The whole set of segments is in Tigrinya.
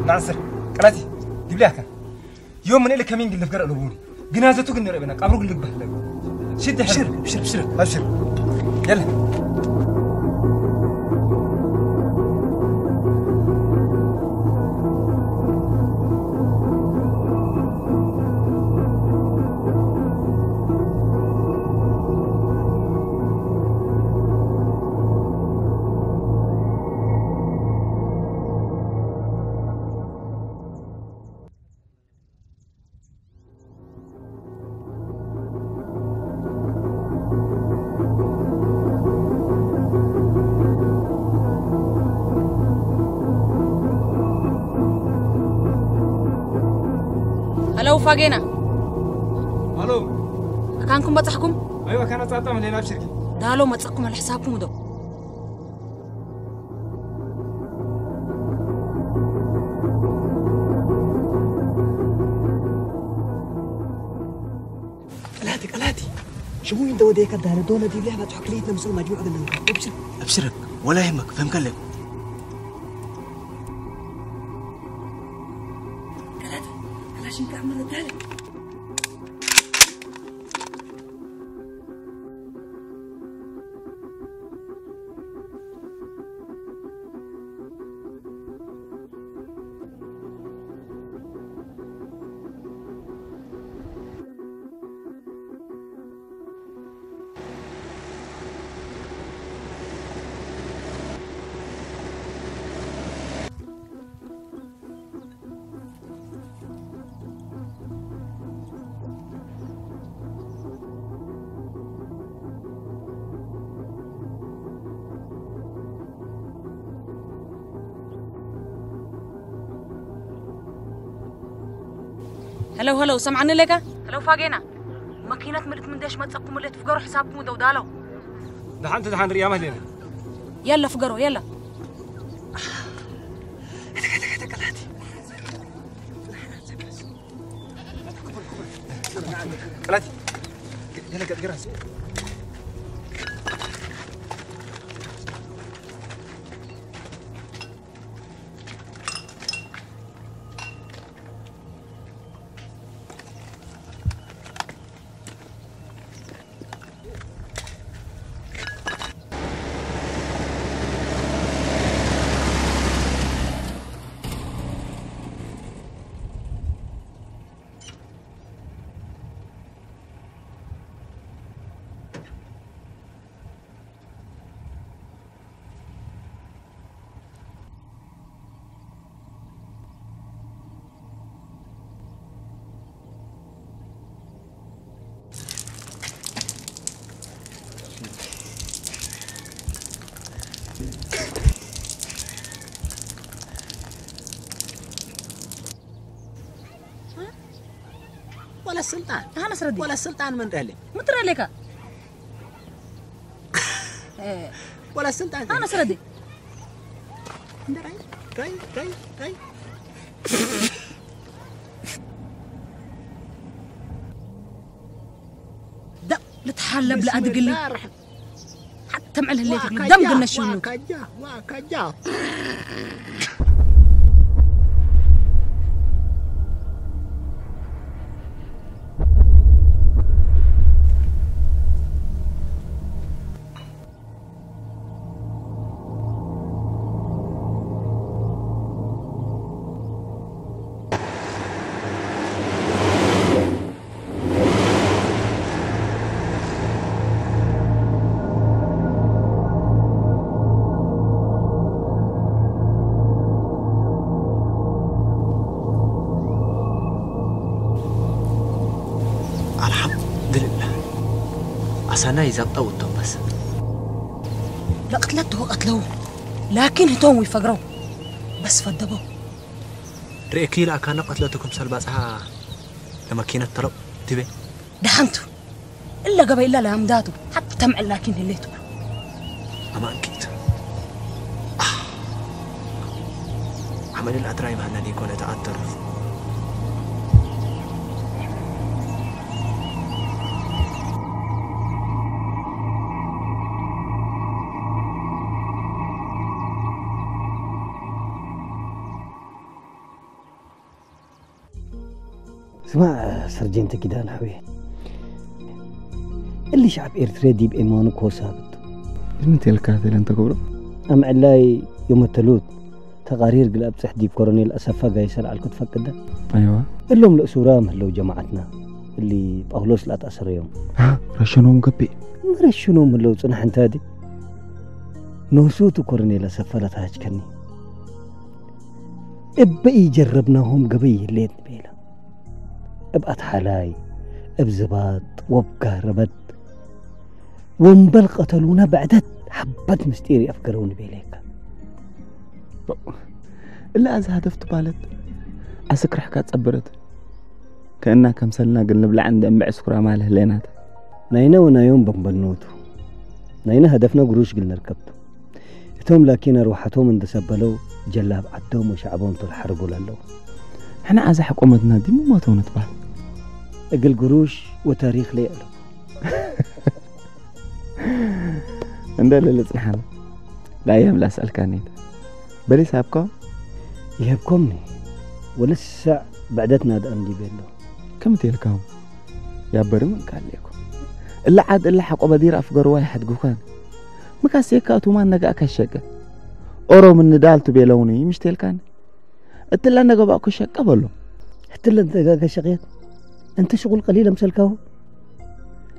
ናዕስር ቀላቲ ድብልያካ ዮም ምን ኢለ ከሚን ግልፍ ገረ ኣለቡኒ ግና ዘቱ ግን ነረበና ቀብሩ ግልፍ ባህለ ሽድ ሕር ብሽር ብሽር ብሽር ብሽር የለ Hello, Fagena. Hello. Akankum batahkum? Aywa, kana tata mle nabshirki. Dalo matsakum al hisakum do. Kalati, kalati. Simu inta wade ka dara dona di liya batu hakli na musul majmu agan nang. Abshir, abshir. Wala yahimak, faham kale. Kalati, kalashin ka amala dali. Hello, hello, سمعني لك؟ Hello, فاجينا. ماكينة ملت من ديش ما تسقم اللي تفقروا حسابكم ودو دالو. دحنت دحن ريا مهلنا. يلا فقروا، يلا. قلاتي. يلا قد قراص. ولا السلطان. أنا سردي. ولا السلطان من رالي. متر لك. إيه. ولا السلطان. أنا سردي. راي، راي، راي، راي. ده لتحلب بسم لأدقلي. الله الرحمن. حتى مع الهليتك وكجا، دم قلنا شنو. وكجا، وكجا. الحمد لله. أسانا يزبط أو التوبس. لقتلته وقتلوه، لكن هتوم يفقروا. بس فدبوا. رئكي لا كان قتلتكم سلباسها لماكينة طلب تبي. دحنتو. إلا قبل إلا لامداتو. حتى مع لكن هليتو. أما أنكيت. آه. عمل الأدراي مهنا ليكون يتأثر. ስማዕ ሰርጀንት ኪዳን ሓውየ፣ እሊ ሻዕብ ኤርትረ ዲብ ኤማኑ ኮሳብት እንት ኢልካ ተለ እንተ ገብሮ ኣምዕላይ ዮመተሉት ተቓሪር ግል ኣብጽሕ ዲብ ኮሮኔል ኣሰፋ ጋይሰ ለዓልኩ ትፈቅደ ኣይዋ እሎም ለእሱራ ምህለው ጀማዓትና እሊ ጳውሎስ ለኣትኣሰረዮም ረሸኖም ገቤ መረሽኖም ምህለው ጽናሕ እንታዲ ኖሱቱ ኮሮኔል ኣሰፋ ለተሃጅከኒ እበይ ጀረብናሆም ገበይ ይህሌት ንቤላ እብ ኣትሓላይ እብ ዝባጥ ወብ ጋረበት ወንበል ቀተሉና ብዕደት ሓበት ምስጢር ይኣፍገረው ንቤለካ እላ ኣዚ ሃደፍ ትባለት ኣስክርሕካ ጸብረት ከእና ከምሰልና ግን ንብላዕ እንደ እምብዕ ስኩራ ማለ ህሌናት ናይነ ወናዮም በንበኖቱ ናይነ ሃደፍና ጉሩሽ ግል ነርከብቱ እቶም ላኪን ኣርዋሓቶም እንደሰበለው ጀላብ ዓዶም ወሻዕቦም ተልሓርቡ ለለው ሕና ኣዛ ሕቆመትና ዲሙ ሞተው ንትባል እግል ጉሩሽ ወታሪኽ ለየዕለው እንደ ልልጽንሓና ዳያም ላስኣልካኒ በሊስ ሃብኮም ይህብኮምኒ ወለሳዕ ብዕደትና ደኣ እንዲበሎ ከም ትልካም ያበርም እንካሌኩ እላ ዓድ እላ ሓቆ በዲር ኣፍገርዋ ይሓድጉካን ምካሴካ እቱማን ነጋእካ ሸቀ ኦሮም እንዳልቱ ቤለውኒ ምሽቴልካን እትላ ነገባእኮ ሸቀ በሎ ህትለ ደጋገ ሸቅየት እንተ ሽቁል ቀሊል ኣምሰልካሁ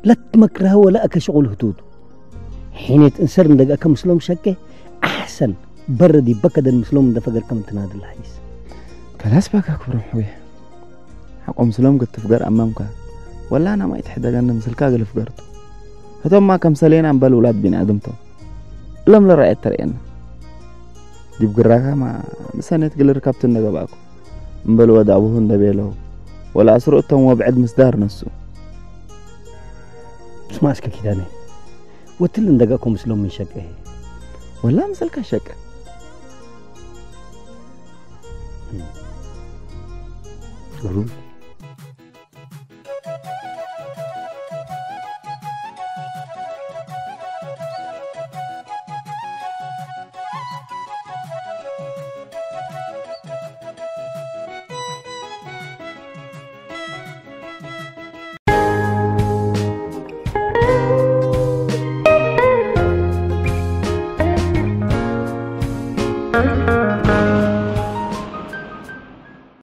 ለትመክረሃ ወላ ኣከ ሽቁል ህቱቱ ሒኔት እንሰር እንደጋእከ ምስሎም ሸቀ ኣሕሰን በረድ ይበከደን ምስሎም እንደፈገርከም እንትናድል ሓይስ ከላስ ባካ ክብሮም ሕውየ ሓቆም ስሎም ክትፍገር ኣመምካ ወላ ናማይ ትሕደገኒ ምስልካ ግልፍገርቱ ህቶማ ከም ሰሌና እምበል ውላድ ቢንኣድምቶም እሎም ለራእየት ተርእየና ዲብ ግራካማ ምሰኔት ግልር ካብቲ እንደገባእኩ እምበል ወድ ኣቡሁ እንደቤለው ወላ ኣስሩ እቶም ወብዕድ ምስዳር ነሱ ስማ እስከ ኪዳነ ወትል እንደጋእኮ ምስሎም ምን ሸቀ ወላ ምሰልካ ሸቀ ሩብ